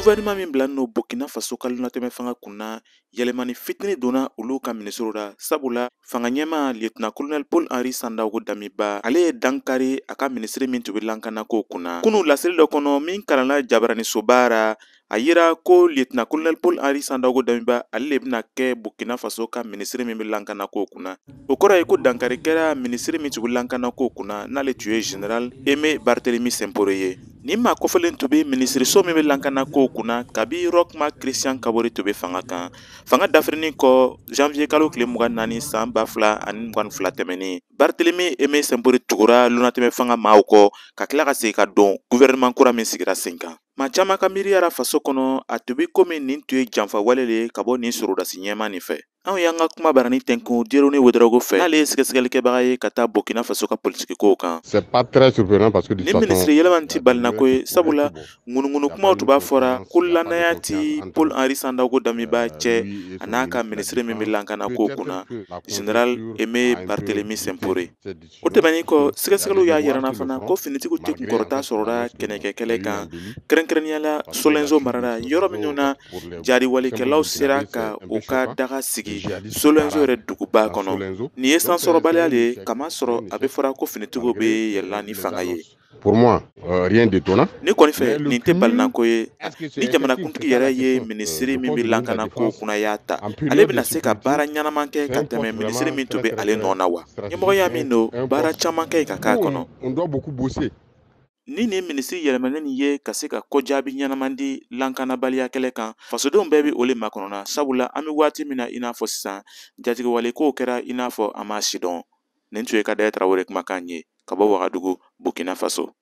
Gouvernement min bila n'o Burkina Faso ka lunatɛmɛ fanga kunna, yɛlɛmani fitini donna olu ka minisiriw la, sabula fanga ɲɛmaa lieutenant colonel Paul Henri Sandaogo Damiba, ale ye dankari a ka minisiri min tun bɛ lakanako kunna. Kunu laseli dɔ kɔnɔ min kalanna jabaranisoba ra, a yira ko lieutenant colonel Paul Henri Sandaogo Damiba, ale le bɛna kɛ Burkina Faso ka minisiri min bɛ lakanako kunna. O kɔrɔ ye ko dankari kɛra minisiri min tun bɛ lakanako kunna, n'ale tun ye général Aimé Barthélemy Simporé ye. Nin maa kofɔlen tun bɛ minisiriso min bɛ lakanako kunna kabi Roch Marc Christian Kabore tun bɛ fanga kan. Fanga dafirinin kɔ janvier kalo tile 24 san 2022 tɛmɛnen, Barthélemy Aimé Simporé tugura lunatɛmɛ fanga maaw kɔ ka tila ka segin ka don gouvernement kura min sigira sen kan. Maa caman ka miiriyara faso kɔnɔ, a tun bɛ komi nin tun ye janfa wale le ye ka bɔ nin sɔrɔdasi ɲɛmaa nin fɛ. Anw y'an ka kuma barani tɛnkun Dieudonné Ouédraogo fɛ, n'ale ye sɛgɛsɛgɛlikɛbaga ye ka taa Burkina Faso ka politiki kow kan. C'est pas très surprenant parce que de Nin minisiri yɛlɛma nin ti balinako ye, sabula ŋunuŋunu kumaw tun b'a fɔra ko lanaya ti Paul Henri Sandaogo Damiba cɛ a n'a ka minisiri min bɛ lakanako kunna, général Aimé Barthélemy Simporé. O tɛmɛnen kɔ, sɛgɛsɛgɛliw y'a yira fana ko finitigiw tɛ kunkɔrɔta sɔrɔla kɛnɛkɛ kɛlɛ kan, kɛrɛnkɛrɛnnenya la Solenzo mara la, yɔrɔ minnu na jariwalikɛlaw sera ka u ka daga sigi Solenzo yɛrɛ duguba kɔnɔ. Nin ye sansɔrɔbaliya de ye, kamasɔrɔ a bɛ fɔra ko finitigiw bɛ yɛlɛla ni fanga ye. Pour moi, rien d'étonnant. Ne kɔni fɛ, nin tɛ balinako ye. Ni jamanakuntigi yɛrɛ ye minisiri min bɛ lakanako kunna y'a ta, ale bɛna se ka baara ɲɛnama kɛ ka tɛmɛ minisiri min tun bɛ ale nɔ na wa? Ɲɛmɔgɔya min don, baara caman kɛ ka k'a kɔnɔ. On doit beaucoup bosser. Ni nin minisiri yɛlɛmanen nin ye ka se ka kɔjaabi ɲɛnaman di lakanabaliya kɛlɛ kan, fasodenw bɛɛ bɛ o le makɔnɔna, sabula an bɛ waati min na i n'a fɔ sisan, jatigɛwale kow kɛra i n'a fɔ an m'a si dɔn. Nin tun ye Kadaya Tarawele kumakan ye ka bɔ Wagadugu, Burkina Faso.